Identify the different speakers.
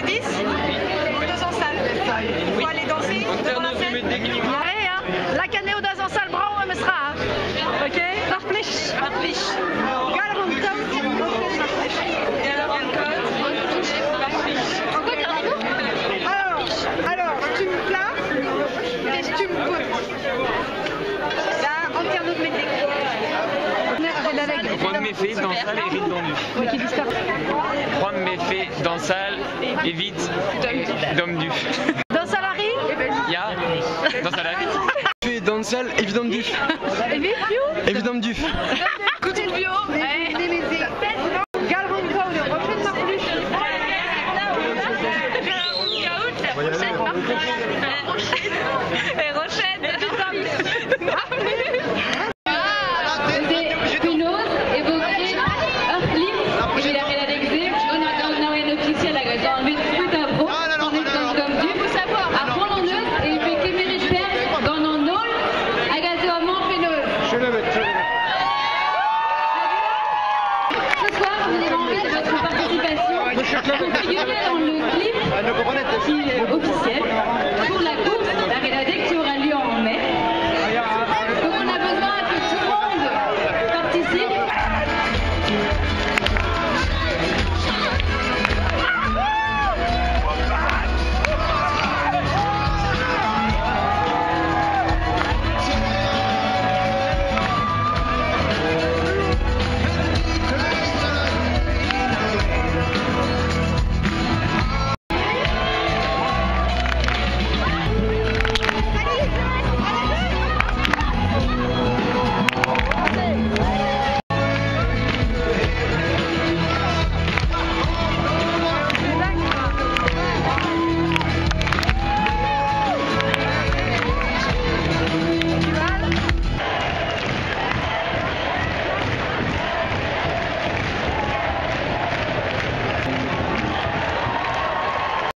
Speaker 1: 10, on dans en salle. Faut aller danser devant la scène.
Speaker 2: Allez, hein, la anezho da zañsal brav memes tra, hein. Ok? Mar plij.
Speaker 1: Mar plij.
Speaker 3: Alors, alors, tu me places et tu me poses.
Speaker 1: Là, entièrement de métier.
Speaker 4: Juan Méfait dans salle évite d'endu. Juan Méfait dans salle évite d'homme du.
Speaker 2: Dans salari?
Speaker 4: Ya, dans salle
Speaker 5: Fait dans salle évident du.
Speaker 2: Evit piv?
Speaker 5: Évident du.
Speaker 6: Penaos e vo graet ur c'hlip evit ar Redadeg-se gant ar ganaouenn ofisiel hag a zo anvet